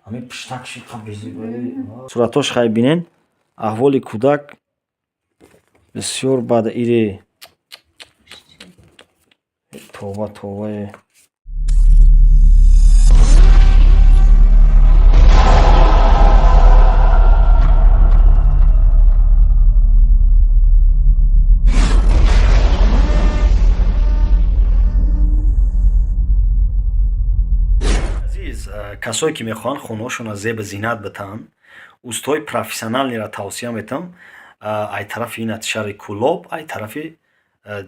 Ҳамин пуштак шид суратош хай бинен, аҳволи кӯдак бисёр бад ире. Товба, товбае. Азиз, касое ки мехоҳанд хонаҳошонро зебу зинат битаҳанд, устои профессионалнеро тавсия метиҳам. Ай тарафи ина шаҳри Кӯлоб, ай тарафи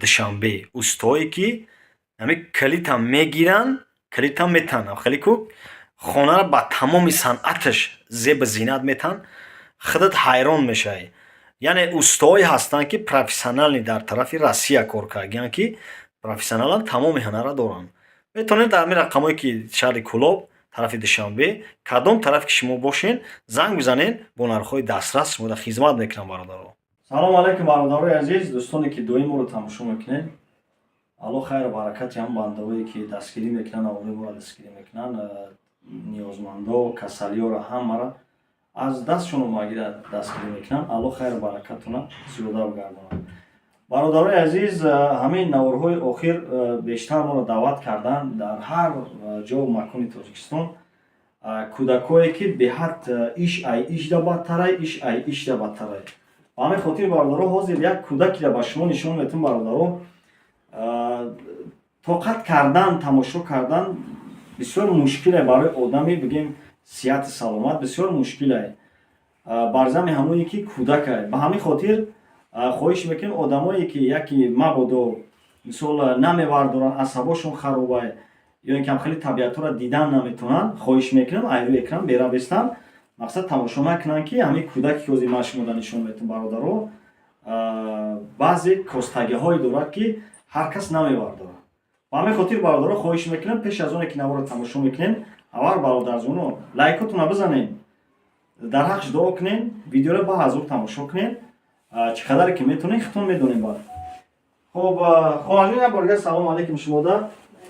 Душанбе, устое ки ҳамин калитам мегиранд, калитам метаҳанд, хеле ку хонаро ба тамоми санъаташ зебу зинат метаҳанд, худат ҳайрон мешавӣ. Яъне устоҳое ҳастанд, ки профессионални дар тарафи Россия кор кардагианд, ки профессионалан тамоми ҳунарро доранд. Метавонед дар ҳамин рақамҳое, ки шаҳри Кӯлоб, тарафи Душанбе, кадом тараф ки шумо бошед, занг бизанед, бо нархҳои дастрас шуморо хизмат мекунам. Бародаро, салому алайкум, бародарои азиз, дӯстоне ки доим моро тамошо мекунед. Алло хайру баракати ҳам бандаҳое ки дастгирӣ мекунанд, авлои моро дастгирӣ мекунанд, ниёзмандо, касалиёро, ҳамаро аз дастшон омагира дастгирӣ мекунанд. Алло хайру баракатона зиёда бигардонад. Бародарои азиз, ҳамин наворҳои охир бештар моро даъват карданд дар ҳар ҷову макони Тоҷикистон, кӯдакое ки беҳад иш ай ишда бадтарай, иш ай ишда бадтарай. Ба ҳамин хотир, бародаро, ҳозир як кӯдакеро ба шумо нишон метавон. Бародаро, тоқат кардан, тамошо кардан бисёр мушкиле барои одами, бигем, сиҳати саломат бисёр мушкиле бар зами ҳамоне ки кӯдакай. Ба ҳамин хотир хоҳиш мекунем, одамое ки яки мабодо, мисол, намевардоранд, асабошон харобай ё ин ки ҳам хеле табиатҳоро дидан наметавонанд, хоҳиш мекунем, айрӯи экран бера бестанд, мақсад тамошо накунанд, ки ҳамин кӯдаке ки ҳозир ман шумода нишон метавон, бародаро, баъзе костагиҳое дорад, ки ҳар кас намевардорад. Ба ҳамин хотир, бародаро, хоҳиш мекунем, пеш аз оне ки наворо тамошо мекунем, аввал, бародарҷоно, лайкотонро бизанед, дар ҳаққш дуо кунем, видеоро ба ҳазур тамошо кунем, чӣ қадаре ки метавонем, худтон медонем. Баъд хоб, хоҳарҷон, як бор дигар салому алайкум. Шумода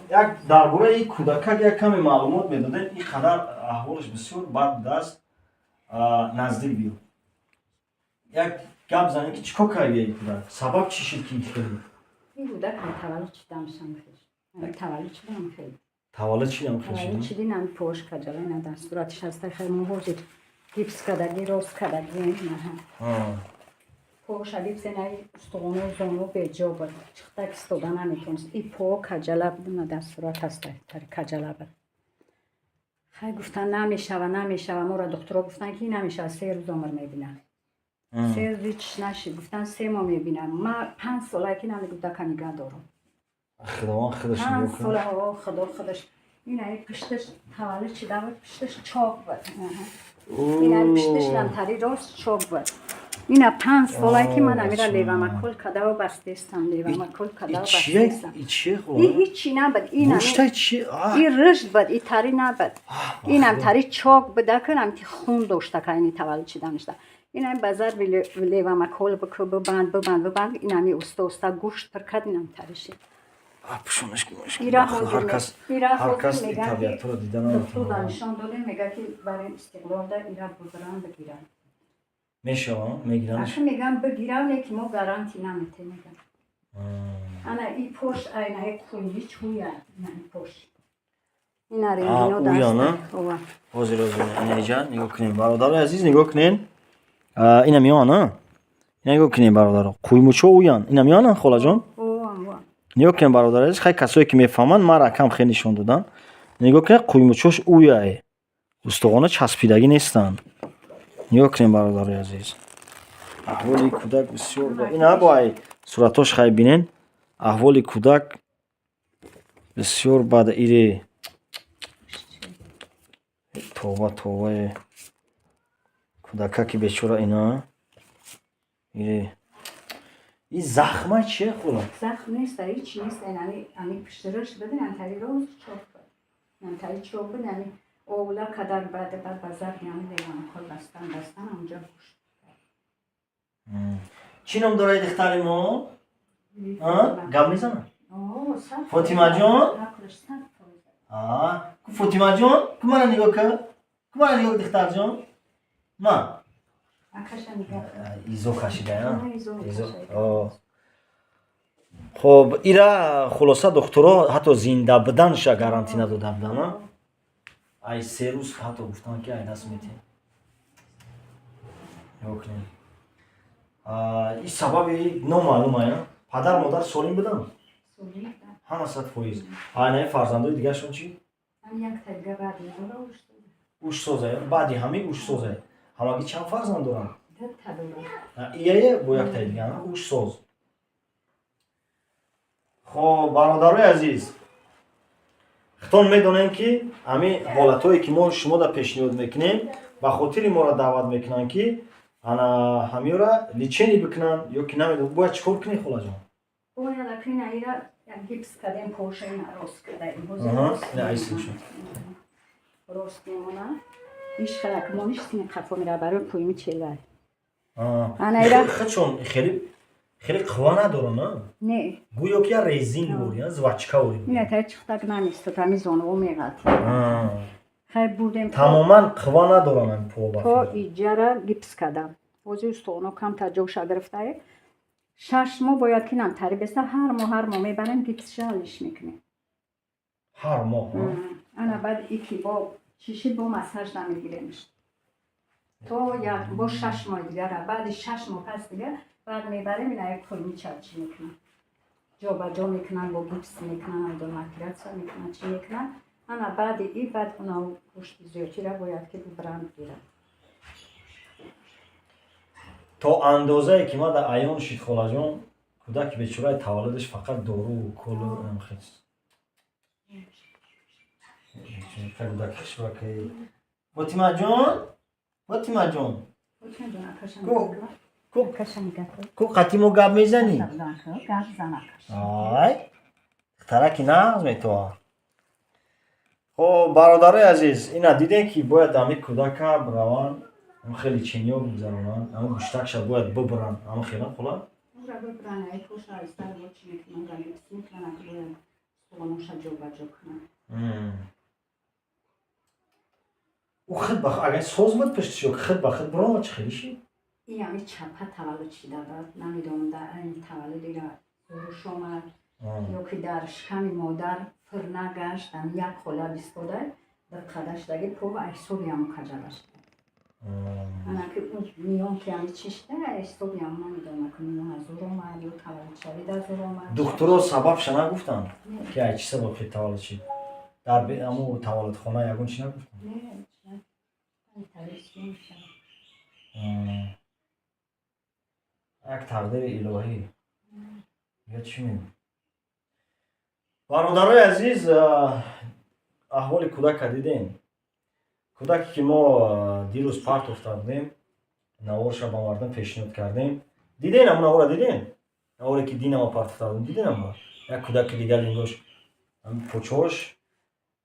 як дар бораи ин кӯдакак як каме маълумот медодем. Ин қадар аҳволаш бисёр бад будааст. Наздик биё, як гап занем, ки чӣ кор карди ин кӯдак, сабаб чӣ шуд, ки ин хеле Ин кӯдак таваллуд шудамшам хел. Таваллуд шудам хел. Таваллуд шидам хел. Таваллуд шудинам пош каҷала ина дар суратиш ҳаста, хел муҳоҷир гипс кадаги, рост кадаги наҳа. Поша гипс ина устухону зону беҷо буд. Чихтак истода наметавонист. И по каҷала буд, ина дар сурат ҳаста, тари каҷала буд. Хай гуфтан намешава, намешава. Моро духтуро гуфтан, ки намешава, 3 рӯз умр мебинад. 3 рӯз ҳеч нашид. Гуфтан 3 моҳ мебинам. Ма 5 сола ки нами кӯдака нигаҳ дорам. Худованд худаш. 5 сола, худо худаш. Ина пушташ таваллуд шуда буд, пушташ чок буд. Ина пушташ ламтари рост чок буд. Ина 5 сола ки ман амира левамакул кадаву бастестам, левамакул кадаву бастестам. И ҳичи набуд. И рушд буд, и тари набуд. Инам тари чок буда, ки намти хун дошта, ка ини таваллуд шиданашда. Инам ба зарби левамакол бику, бибанд, бибанд, бибанд, инами уста уста гӯшт пир кард, инам тари шид. Пушонаш. Ира ҳар кас табиатро дида. Духтур нишон додем, мега, ки барои истиқлолда ира бубаранд, бигиранд. Мешава, мегиранд? Аха, мегам бигиранд, леки мо гарантия наметем, мегам. Ана и пош айнаи куйи чӯя, ина и пош. Ина рентгено даст. Ҳозир, ҳозир, инаиҷа нигоҳ кунем, бародарои азиз, нигоҳ кунем. Ина меоян, ина нигоҳ кунем, бародаро, қуймучо уян, ина меоян, холаҷон. Нигоҳ кунем, бародари азиз. Хай, касое ки мефаҳманд, ман ракам хеле нишон додам. Нигоҳ кунед, қуймучош уяе, устухона часпидагӣ нестанд. Нигоҳ кунем, бародари азиз, аҳволи кӯдак бисёр. Ина бо ай суратош хай бинен, аҳволи кӯдак бисёр бад ире. Товба, товбае. Кӯдакаки бечора ина ире. И захма чие, хула? Захм нест, ҳеч нест. Ами пуштираш бидин, антари рост чок буд. Антари чок буд, ами овла кадар баъд баъд ба зарби ами левамакол бастан, бастан, онҷа гӯшт. Чӣ ном дорад духтари мо? Гап мезанад? Фотимаҷон? Ку, Фотимаҷон, ку, мана нигоҳ ка, ку, мана нигоҳ, духтарҷон, ма. Акаша нигоҳ. Изо кашида. Изо. Изо. Кашида. Хоб, ира хулоса духтуро ҳатто зинда буданша гарантӣ надода будан, а? Ай 3 рӯз ҳатто гуфтан, ки ай даст метем. Нигоҳ кунем, ин сабаби номаълум ая. Падар модар солим буданд? Солим. Ҳама 100%. Айнаи фарзандои дигаршон чӣ? Ам як та дига баъд меора ушто. Уш созая, баъди ҳамин уш созая. Ҳамагӣ чанд фарзанд доранд? Ду та дора. Ияе бо яктаи дига уш соз. Хоб, бародарои азиз, хитон медонем, ки ҳамин ҳолатҳое, ки мо шумода пешниҳод мекунем, ба хотири моро даъват мекунанд, ки ана ҳамиёра лечение бикунанд ё ки намедонам, бояд чӣ кор кунем, холаҷон? Бояд акина ира як гипс кардем, поша ина рост кардаем. Ҳозир рост Не, айси мемонад. шуд. Рост мемонад. Иш халак мониш сини қафо мера барои пӯйми челай. Ана ира Худшон хеле хеле қувва надоранд, а? Не. Гӯё ки я резин вори, жвачка вори. Ина та чухтак намистод, ҳами зонуво меғалт. Хай, бурдем Тамоман қувва надоранд ҳами то по. иҷара гипс кардам. Ҳозир устухоно камтар ҷоша гирифтае. 6 моҳ бояд ки намтари беста, ҳар моҳ, ҳар моҳ мебарем, гипсша алиш мекунем. Ҳар моҳ, а? Ана баъд ики бо чишид, бо массаж намегиремш то як бо 6 моҳ дигара. Баъди 6 моҳ пас дига баъд мебарем, ина як пойми чалчӣ мекунам, ҷобаҷо мекунам, бо гипс мекунам, намедонам, оператсия мекунам, чӣ мекунам. Ана баъди и баъд уна гӯшти зиёдтира бояд ки бибаранд, гиранд. То андозае ки ма дар аён шид, холаҷон, кӯдаки бечораи таваллудаш фақат дору уколу. Кӯдаки хушбакаи Фотимаҷон, Фотимаҷон. Ку ку, қати мо гап мезанӣ? Ай, духтараки нағз метоа. Хоб, бародарои азиз, ина дидем, ки бояд ами кӯдака раванд, хеле чиниё бигзаронанд, ама гӯштакша бояд бибуранд, ама хела, хола. Ура бибуранд, ай поша айстар бо чӣ мекунанд, гапс мекунанд, бояд устухоноша ҷобаҷо кунанд. Ӯ худ ба агар соз буд пуштиш ё худ ба худ биромад, чӣ хеле шид? Ин ами чапа таваллуд шида бад, намедонам, дар айн таваллудира зуруш омад ё ки дар шиками модар фир нагашт, ами як хола бистода диққадаштаги по ҳисоби ҳаму каҷалаш. Ана ки ӯ миён ки ами чӣ шида, ҳисоби ҳаму намедонам, ки миён аз зур омад ё таваллудшавида зур омад. Духтуро сабабша нагуфтанд, ки ай чӣ сабаб хел таваллуд шид? Дар аму таваллудхона ягон чӣ нагуфтанд? Не. Таваллуд мешавад. Як тақдири илоҳӣ я, чӣ мегӯ. Бародарои азиз, аҳволи кӯдака дидем, кӯдаке ки мо дирӯз партофта будем, наворша ба мардум пешниҳод кардем. Дидем ам навора, дидем наворе, ки динама партофта будем, дидем ама як кӯдаки дигар лингош почош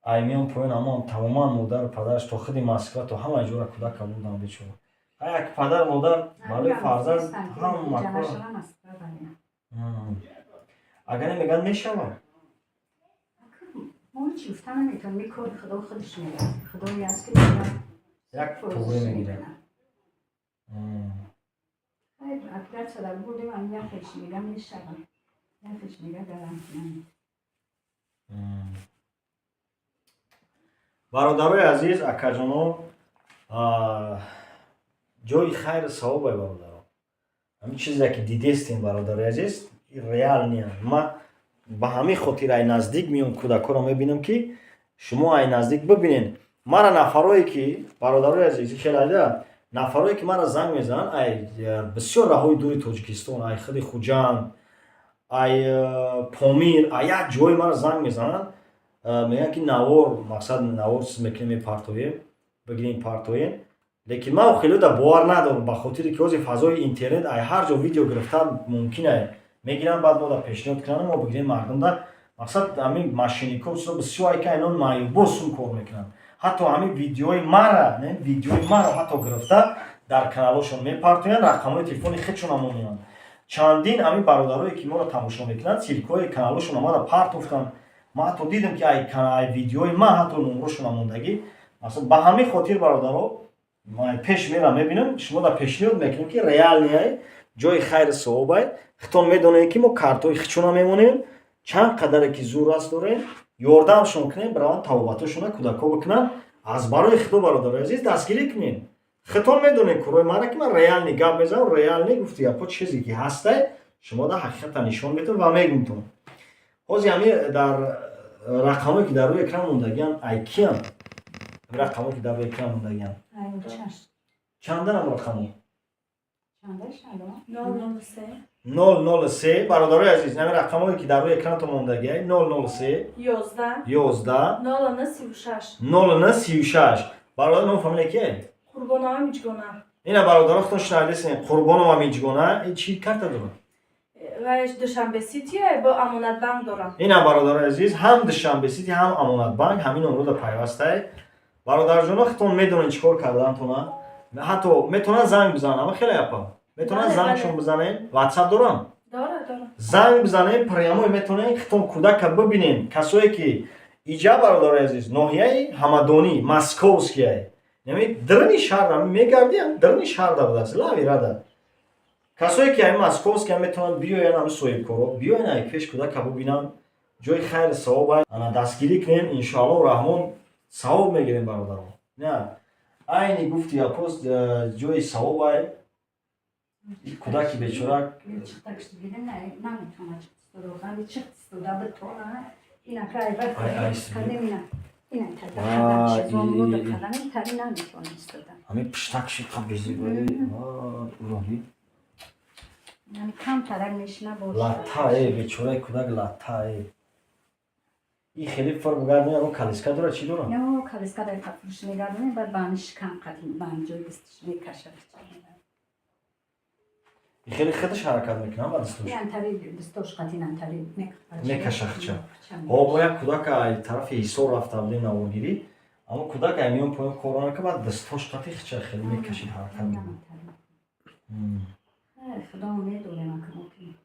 аймиён поён, аммо тамоман модару падараш то худи Москва, то ҳамаи ҷора кӯдака бурдан, бечора. Як падар модар барои фарзанд ҳама кор. Агар мегӯянд, мешавад. Мо ҳеҷ гуфта наметавонем, ин кори Худо худаш мегӯяд. Худое аст, ки мегӯяд. Як туғрӣ мегирад. Хайр, оператсия дар бурдем, ам яхеш мега мешавад, яхеш мега гарантия намед. Бародарои азиз, акаҷоно, ҷои хайру савобай, бародаро. Ҳамин чизе ки дидестем, бародарои азиз, реальный. Ма ба ҳамин хотир ай наздик меом, кӯдакҳоро мебинам, ки шумо ай наздик бибинен. Мара нафарое ки, бародарои азиз, хелайда нафарое ки мара занг мезананд ай бисёр раҳои дури Тоҷикистон, ай худи Хуҷанд, ай Помир, ай як ҷое мара занг мезананд, мегӯянд, ки навор, мақсад, навор чиз мекунем, мепартоем, бигирем, партоем. Лекин ман хеле да бовар надорам, ба хотире ки ҳозир фазои интернет, ай ҳар ҷо видео гирифта мумкин ай мегиранд, баъд мо да пешниҳод кунанд, мо бигирем мардумда. Мақсад, ҳамин мошеннико чизо бисёр ай, ки айнон маъюбо сум кор мекунанд. Ҳатто ҳамин видеои мара, не, видеои маро ҳатто гирифта дар каналҳошон мепартоянд, рақамҳои телефони худшон мемонанд. Чандин ҳамин бародарое ки моро тамошо мекунанд, ссылка ҳои каналҳошон омада партофтанд. Ман ҳатто дидам, ки ай видеои ман ҳатто номрошона мондагӣ. Масалан, ба ҳамин хотир, бародаро, ман пеш мерам, мебинам, шумо да пешниҳод мекунем, ки реальный ай, ҷои хайру савобай. Хитон медонем, ки мо картҳои хичона мемонем, чанд қадаре ки зур аст дорем, ёрдамшон кунем, бираванд, тавобатошона кӯдакҳо бикунанд. Аз барои худо, бародарои азиз, дастгирӣ кунем. Хитон медонем курои мара, ки ман реальный гап мезанам, реальный гуфти гапҳо, чизе ки ҳастай, шумо да ҳақиқата нишон метон ва мегумтон. Ҳозир ҳами дар рақамое, ки дар рӯи экран мондагиан, ай киян? Рақамое, ки дар рӯи экран мондагиан, чанданам рақамо? 003. 003. Бародарои азиз, ҳами рақамое, ки дар рӯи экранто мондагиай: 003 11 11 09 36. 09 36. Бародар, ном, фамилия кие? Қурбонова Миҷгона. Ина, бародаро, худтон шунавидесен: Қурбонова Миҷгона. Ин чӣ карта дорад? Вайш Душанбе Сити бо Амонатбанк дорам. Ина, бародарои азиз, ҳам Душанбе Сити, ҳам Амонатбанк ҳамин номрода пайвастай. Бародарҷоно, худтон медонед чӣ кор кардантона. Ҳатто метавонанд занг бизананд, ама хеле апа метавонанд. Зангшон бизанем, Ватсап дорам? Дора, дора. Занг бизанем, прямой метавонем, худтон кӯдака бибинем. Касое ки иҷа, бародарои азиз, ноҳияи Ҳамадонӣ, Московскияй, яъне даруни шаҳр мегардиам, даруни шаҳр будааст, лави рада. Касое ки ами Московския, метавонанд биёянд, ами соҳибкоро биёянд, ай пеш кӯдака бибинанд. Ҷои хайру савоб, ана дастгирӣ кунем, иншоаллоҳу раҳмон, савоб мегирем, бародарон. На айни гуфти япост, ҷои савобай, кӯдаки бечора. Наметавонад истода битона. Ай, ай, Ина наметавона истода. Ҳамин пиштакши қабези уроби. Яъне камтарак мешина бош. Латтае, бечораи кӯдак латтае. И хеле фар бугардем, ягон коляска дорад, чӣ дорад? Ё, коляска дар қафурш мегардонем, баъд баъни шикам қадим баън ҷои дастиш мекашад. И хеле худаш ҳаракат мекунам ба дастош? Антари дастош қатин антари. Мекаша хича. Ҳо, мо як кӯдак ай тарафи Ҳисор рафта будем наворгирӣ, аммо кӯдак ай миён поён кор накард, баъд дастош қати хича хеле мекашид, ҳаракат мекунад. Худо медонем акмо ки.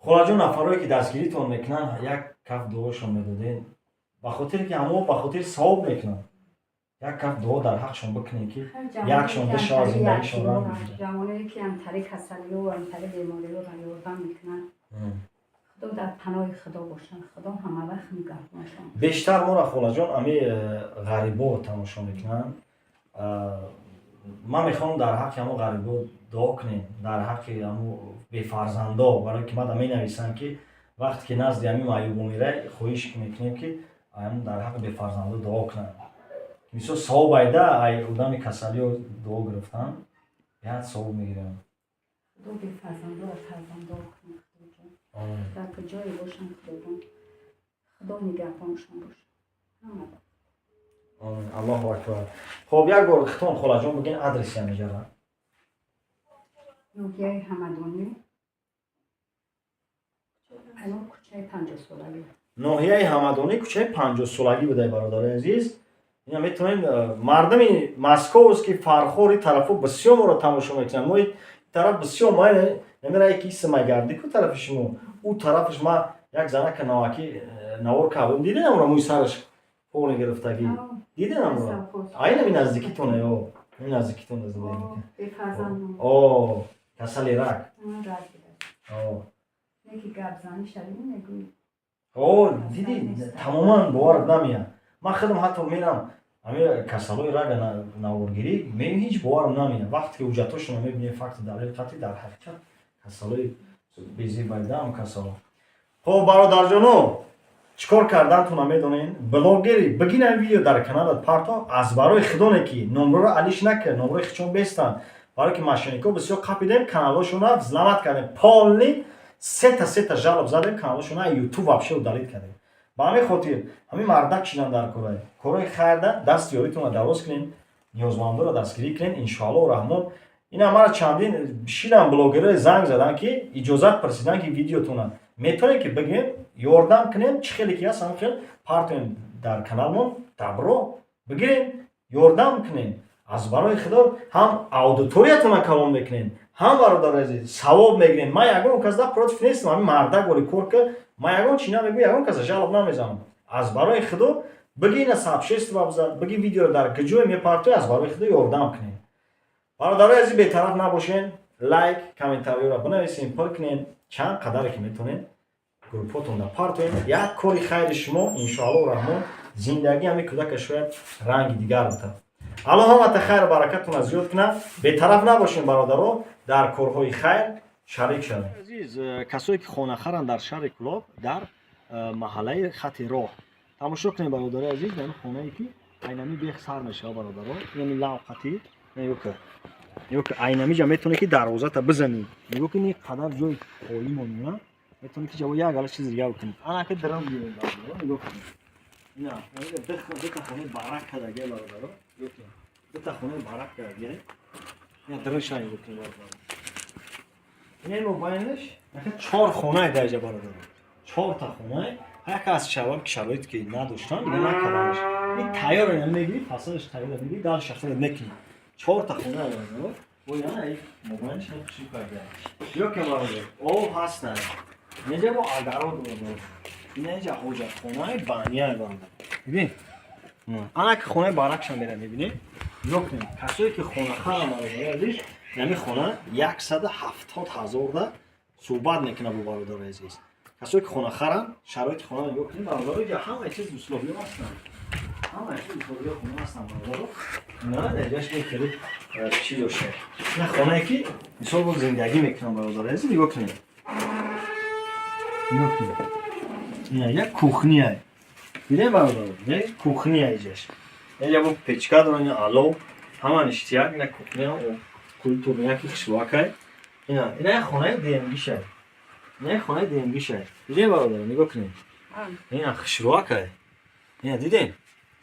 Холаҷон, нафарое, ки дастгиритон мекунанд, як каф дуошон медоден, ба хотире ки ҳамо ба хотири савоб мекунанд. Як каф дуо дар ҳақшон бикунем, ки якшон бишавад, зиндагишон ранг бигирад. Ҷавоное, ки антари касалиё, антари бемориёро ёрдам мекунанд, Худо дар паноҳи Худо бошанд, Худо ҳама вақт нигаҳбоншон. Бештар моро, холаҷон, ами ғарибо тамошо мекунанд. Ман мехоҳам, дар ҳаққи ҳамо ғарибо дуо кунем, дар ҳаққи ҳамо бефарзандо, барое ки мада менависанд, ки вақте ки назди ҳамин маъюбо мерай, хоҳиш мекунем, ки дар ҳаққи бефарзандо дуо кунанд. Мисол, савоб айда, ай одами касалиё дуо гирифтан беҳад савоб мегиранд. Худо бефарзандоро фарзандор кунад, Худоҷон. Дар куҷое бошанд, Худоҷон, Худо нигаҳбоншон бошад ҳама. Аллоҳу акбар. Хоб, як бор хитон, холаҷон, бигин адреси ҳамиҷара. Ноҳияи Ҳамадонӣ, ано кӯчаи 50-солагӣ. Ноҳияи Ҳамадонӣ, кӯчаи 50-солагӣ будай. Бародари азиз, ина метавонем, мардами Московский, Фархори тарафо бисёр моро тамошо мекунанд. Мо тараф бисёр ма намерае, ки исмагарди ку тарафи шумо, ӯ тарафаш. Ма як занака наваки навор кардам, диден амро, мӯи сараш поле гирифтагӣ, диден амро? Айнами наздикитоне, о, ами наздикитон зиндагӣ мекунад. Бефарзанд. О, касали рак. О. Неки гапзанӣ шавӣ, мегӯӣ. О, диди, тамоман боварат намеяд. Ман худам ҳатто мерам ами касалои рага наворгирӣ, ҳеҷ боварам намеяд, вақте ки ҳуҷҷатҳошонро мебинем, факти далели қатъӣ, дар ҳақиқат касалои безебайдаам касало. Хоб, бародарҷоно, чӣ кор кардантона медонен. Блогери бигинам, видео дар каналат парто. Аз барои худоне ки номроро алиш накард, номрои хичон бестанд, барое ки мошенник ҳо бисёр қапидем, каналҳошона взломать кардем, полный сета сета жалоб задем, каналҳошона Ютуб вообще удалить кардем. Ба ҳамин хотир ҳамин мардак шидан дар кораи корои хайрда дасти ёритонро дароз кунем, ниёзмандоро дастгирӣ кунем, иншоаллоҳу раҳмон. Ина мара чандин шидам, блогерое занг задан, ки иҷозат пурсидан, ки видеотона метавонем, ки бигӯем, ёрдам кунем, чӣ хеле ки ҳаст, ҳамин хел партоем дар каналмон. Добро бигирем, ёрдам кунем. Аз барои Худо, ҳам аудиториятона калон мекунем. Ҳам, бародари азиз, савоб мегирем. Ман ягон кас да против нестам. Ҳамин мардак вори кор ка, ман ягон чи намегӯ, ягон каса жалоб намезанам. Аз барои Худо биги, ина сообщество бизад, биги, видеоро дар куҷое мепартои, аз барои Худо ёрдам кунем. Бародарои азиз, бетараф набошен, лайк, комментариёро бинависем, пур кунем, чанд қадаре ки метонем, группотонда партоем. Як кори хайри шумо, иншоаллоҳу раҳмон, зиндагӣ ҳамин кӯдака шояд ранги дигар бутад. Аллоҳ ҳамата хайру баракатона зиёд кунад. Бетараф набошем, бародаро, дар корҳои хайр шарик шавем. Азиз, касое ки хонахаранд дар шаҳри Кӯлоб, дар маҳаллаи Хати роҳ, тамошо кунем, бародари азиз. Дар хонае ки айнами бех сар мешавад, бародаро, яъне лавқати, нигоҳ ки, айнамиҷа метавонӣ ки дарвозата бизанӣ. Нигоҳ кунӣ, қадар ҷои холӣ монина, метавонӣ ки ҷаво як гала чизи дигар бикунӣ. Анаки драм биёем, бародаро, нигоҳ кунед. Ина дута хонаи барак кардагия, бародаро, нигоҳ кунед, дута хонаи барак кардагия. Ина дрша нигоҳ кунед, бародаро. Ина мобайнаш чор хонае даҷа, бародаро, чорта хонае. Яке аз шабаб ки шароите ки надоштан, дига накарданаш. Ин тайёр ина мегирӣ, фасадаш тайёр мегирӣ, дальше худат мекунӣ. Чорта хона, бародаро, бо ина мобайнаш чӣ карда. Ё ки, бародар, об ҳаста инҷа, бо огород, бародар. Ина инҷа ҳоҷатхонаи баняи, бародар, бибин. Ана ки хонаи баракша мера, мебинӣ. Нигоҳ кунед, касое ки хонахарам, бародари азиз, ҳамин хона 170 000 да суҳбат мекунад бо бародари азиз. Касое ки хонахаранд, шароити хона нигоҳ кунед, бародаро. Инҷа ҳамаи чиз, условиё ҳастанд, ҳамаи чиз, условиё хона ҳастанд, бародаро. На дарҷаш мекард чӣ дошта. На хонае ки мисол бо зиндагӣ мекунам, бародари азиз, нигоҳ кунед, нигоҳ кунед. Ина як кухня дидем, бародаро, кухня иҷаш. Инҷа бо печка доран, ина алов, ҳама ништяк. Ина кухня культурняки хушвакай. Ина як хонаи ДМГишай, ина як хонаи ДМГишай. Дидем, бародаро, нигоҳ кунед, ина хушрӯакай. Ина дидем,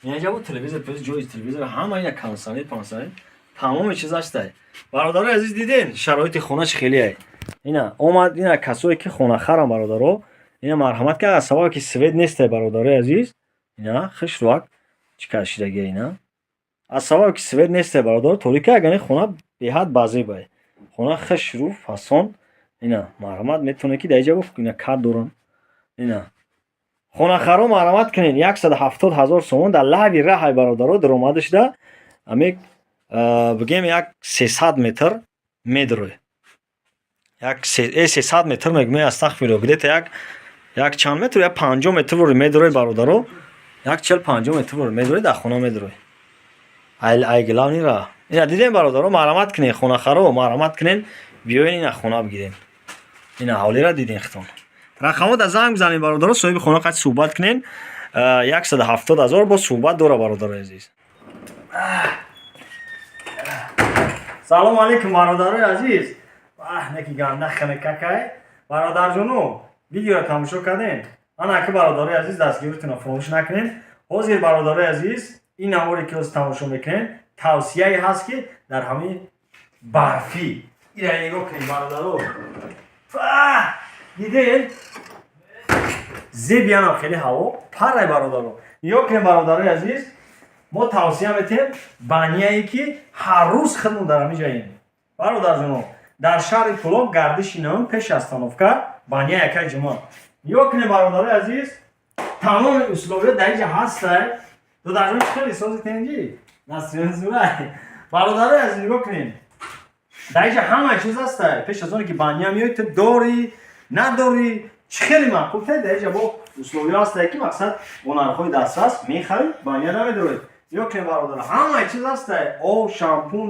ина бо телевизор, пес ҷои телевизор ҳама, ина кондиционер, пансионер, тамоми чиз ҳастай. Бародарои азиз, дидем, шароити хонаш хелеай. Ина омад, ина касое ки хонахарам, бародаро, ина марҳамат ки аз сабабе ки свет нестай, бародарои азиз, ина хушрӯак чӣ кашидагия. Ина аз сабабе ки свет нестай, бародаро, торика. Агар ин хона беҳад базебай, хона хушрӯ фасон. Ина марҳамат, метавонед ки дар иҷа ина кат дорам. Ина хонахаро марҳамат кунед, 170 000 сомон, дар лави раҳай, бародаро. Даромада шуда, ами бигем, як 300 метр медурӯй, як 300 метр мегӯем, астағфирулло, где-то як чанд метр, як 50 метр вори медурӯй, бародаро, як 40-50 метр вори медурӯй, дар хона медурӯй, ай главный ра. Ина дидем, бародаро, марҳамат кунед, хонахаро, марҳамат кунед, биёен, ина хона бигирем. Ина ҳавлира дидем хитон. Рақамҳо да занг бизанед, бародаро, соҳиби хона қати суҳбат кунед. 170 000 бо суҳбат дора, бародарои азиз. Салому алейкум, бародарои азиз. Неки ганда ханакакай, бародарҷоно, видеоро тамошо кардем. Ана ки, бародарои азиз, дастгиритонро фаромӯш накунед. Ҳозир, бародарои азиз, ин наворе ки ҳозир тамошо мекунед, тавсияе ҳаст, ки дар ҳамин барфӣ ира нигоҳ кунед, бародаро. Дидед, зебиянам хеле ҳаво парай, бародаро. Нигоҳ кунед, бародарои азиз, мо тавсия метиҳем баняе ки ҳар рӯз хидмат дар ҳамин ҷоем, бародарҷоно, дар шаҳри Кӯлоб, гардиши навм, пеш остановка, баня якай ҷума. Нигоҳ кунед, бародарои азиз, тамоми условия дар инҷа ҳастай. Додарҷон, чӣ хеле сози, тенҷи насринзурай. Бародарои азиз, нигоҳ кунед, дар инҷа ҳама чиз ҳастай. Пеш аз оне ки баня меои, ту дорӣ, надорӣ, чӣ хеле маъқул те. Дар инҷа бо условия ҳастай, ки мақсад бо нархҳои дастрас мехарӣ, баня намедоред. Нигоҳ кунед, бародар, ҳамаи чиз ҳастай: об, шампун,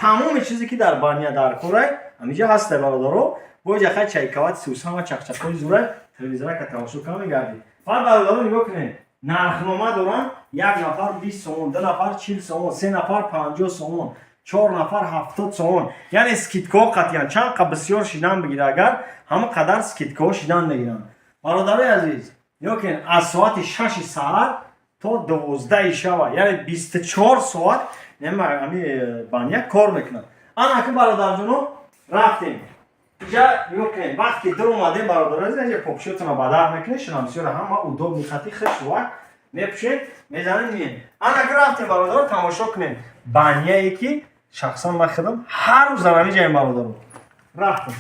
тамоми чизе ки дар баня дар корай, ҳаминҷа ҳастай, бародаро. Бо иҷа хай чайкавати сусама, чақчақҳои зурай, телевизорака тамошо кана мегардӣ. Баъд, бародаро, нигоҳ кунед, нархнома доранд: як нафар 20 сомон, ду нафар 40 сомон, се нафар 50 сомон, чор нафар 70 сомон. Яъне скидкаҳо қатъиян чанд қа бисёр шидан бигира, агар ҳамон қадар скидкаҳо шидан мегиранд. Бародарои азиз, нигоҳ кунед, аз соати 6-и саҳар то 12-и шава, яъне 24 соат ҳами баня кор мекунад. Ана ки, бародарҷоно, рафтем иҷа. Нигоҳ кунед, вақте ки дур омадем, бародарои азиз, инҷа попшотона бадар мекунед, шунам бисёр ҳама удобный хати хушвак мепӯшед, мезанед, миен. Ана ки рафтем, бародаро, тамошо кунем баняе ки. Шахсан ман худам ҳар рӯз дар ҳамин ҷаем, бародаро. Рафтам,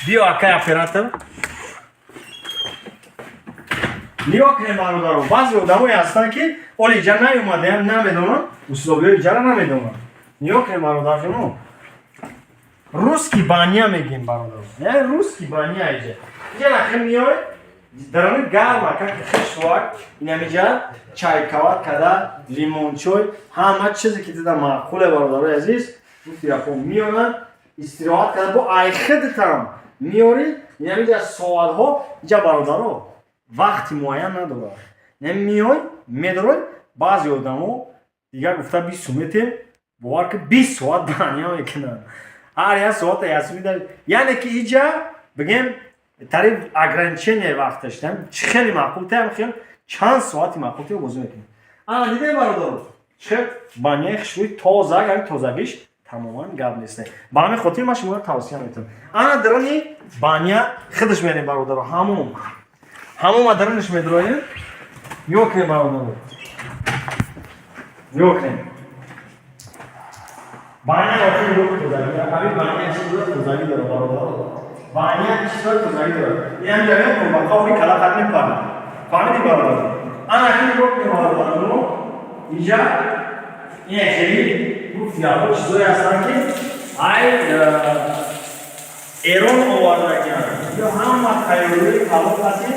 биё, акай оператор. Нигоҳ кунем, бародаро. Баъзе одамое ҳастанд, ки оли иҷа наёмадаям, намедонанд, условиҳои иҷара намедонанд. Нигоҳ кунем, бародарҷоно, русский баня мегем, бародаро, яъне русский баня. Иҷа нахе миёй, дарони гарма, как хишвак. Инамиҷа чайкават када, лимончой, ҳама чизе ки дида маъқуле, бародарои азиз. Гуфти меоянд, истироҳат када, бо айхидтам меёрӣ. Инамиҷа соатҳо иҷа, бародаро, вақти муайян надорад. Меёй, медорой. Баъзе одамо дигар гуфта 20 сум метем, бовар ки, 20 соат баня мекунанд, ҳар як соата ясумида. Яъне ки иҷа бигем тариқ ограничение вақташ чӣ хеле маъқул таям, хел чанд соати маъқул те бозӣ мекунем. Ана дидем, бародаро, чӣ баняи хушрӯи тоза, ами тозагиш тамоман гап нест. Ба ҳамин хотир ман шуморо тавсия метавам. Ана дарони баня худаш мерем, бародаро, ҳамом, ҳамома дарониш медроем. Нигоҳ кунем, бародаро, нигоҳ кунем баня. Охир нигоҳ, тозагӣ. Ҳамин баня чӣ тозагӣ дора, бародаро, баня чӣ тозагӣ дора. Ин ҷаён қурбақаои калақат мепарад, фаҳмидӣ, бародаро? Ана ки нигоҳ кунем, бародаро, иҷа ин хеле гуфт яҳо чизое ҳастанд, ки ай Эрон овардагианд ё ҳама тайёрии талоқ ҳасти.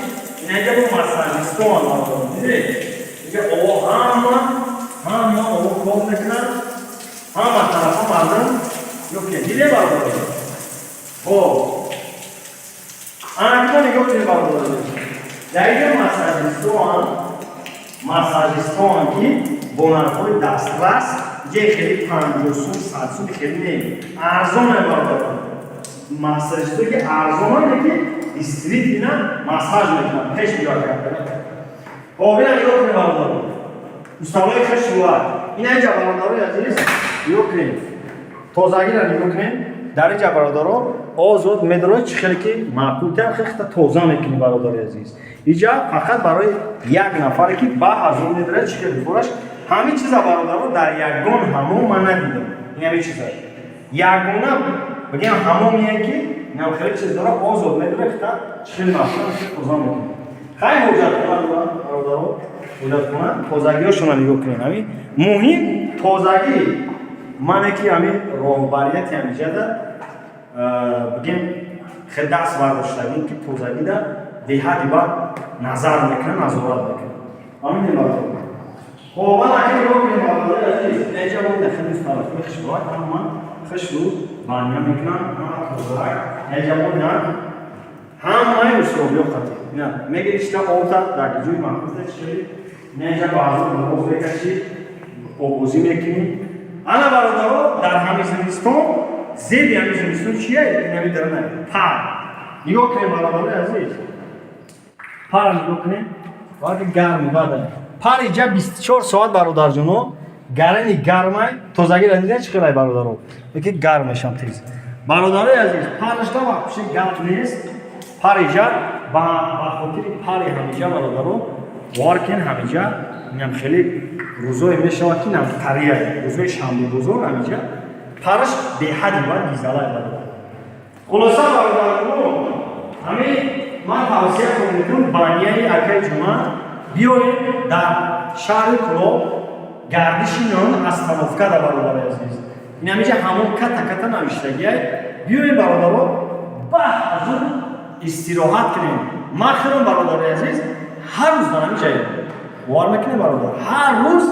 Инаҷа бо массажистон, бародаро, дидед, инҷа ово, ҳама ово кор мекунанд, ҳама тарафа мардум. Ёке дидем, бародаро? Хоб, ана ки нигоҳ кунем, бародаро, дар инҷа массажистон, ки бо нархҳои дастрас. Ҷе хеле 50 сум, 100 сум хеле не, арзоне, бародаро. Массажисто ки арзонане, ки действительно массаж мекунанд. Пеш нигоҳ карда. Хоб, ина нигоҳ кунем, бародаро, уставои хешрӯа. Ина инҷа, бародарои азиз, нигоҳ кунем, тозагиро нигоҳ кунем. Дар инҷа, бародаро, озод медород, чӣ хеле ки маъқултар хехта тоза мекунӣ, бародари азиз. Иҷа фақат барои як нафаре ки ба ҳазор медорад, чӣ хеле фураш. Ҳамин чиза, бародаро, дар ягон ҳамом ман надидам. Ин ҳамин чиза ягона бигем ҳамомие, ки инам хеле чиз дора, озод медорад, хта чӣ хеле маъқул тоза мекунӣ. Хай, ҳоҷатхона дорам, бародаро, ҳоҷатхона тозагиҳошона нигоҳ кунем. Ҳамин муҳим тозагӣ. Мане ки ҳамин роҳбарияти ҳамиҷада бигем хеле даст бардоштагим, ки тозагида беҳадди бад назар мекунад, назорат мекунад. Ҳамин, бародаро. Хоб, ман ака нигоҳ кунем, бародари азиз, инҷа мо дахили тарафи хишвак, ҳама хишу баня мекунанд, ҳама тозарак. Инҷа мо на ҳамаи условиё қатӣ ина мегири, чита обта дар ҷои махсуса чири. Инҷа баъзо боз мекашӣ, обозӣ мекунӣ. Ана, бародаро, дар ҳамин зимистон, зеби ҳамин зимистон чия? Инами дарана пар нигоҳ кунем, бародарои азиз, пар нигоҳ кунем. Вақти гарми бада пар иҷа 24 соат, бародарҷоно, гарани гармай. Тозагиро дида, чӣ хелай, бародаро, ки гарм мешам тез. Бародарои азиз, парашда вообще гап нест. Пар иҷа ба хотири пари ҳамиҷа, бародаро, бовар кунед, ҳамиҷа инам хеле рӯзое мешавад, ки нам тария рӯзои шанбе бозор ҳамиҷа параш беҳади бад гизалай, бародар. Хулоса, бародаро, ҳамин ман тавсия мекунам: баняи акаи Ҷума биёед дар шаҳри Кулоб, гардиши нон остановка да, бародари азиз. Ин ҳамиҷа ҳамон ката ката навиштагиай. Биёед, бародаро, ба ҳазур истироҳат кунем. Ман хелом, бародари азиз, ҳар рӯз дар ҳамин ҷаем. Бовар мекунем, бародар, ҳар рӯз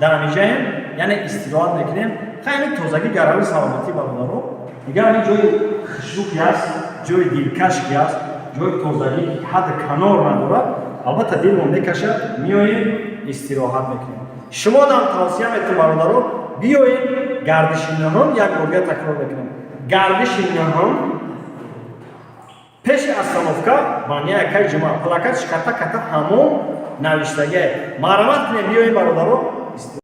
дар ҳамин ҷаем, яъне истироҳат мекунем. Хай, тозагӣ гарави саломатӣ, бародаро. Дигар ҳамин ҷои хушрӯ ки ҳаст, ҷои дилкаш ки ҳаст, ҷои тозагӣ ки ҳадд канор надорад, албатта дилмон мекашад, меоем, истироҳат мекунем. Шумо дам тавсия метавон, бародаро, биёем гардиши наҳон. Як бор дигар такрор мекунам: гардиши наҳон, пеши остановка, баня якай Ҷума, плакатш ката ката ҳамон навиштагие. Марҳамат кунем, биёем, бародаро.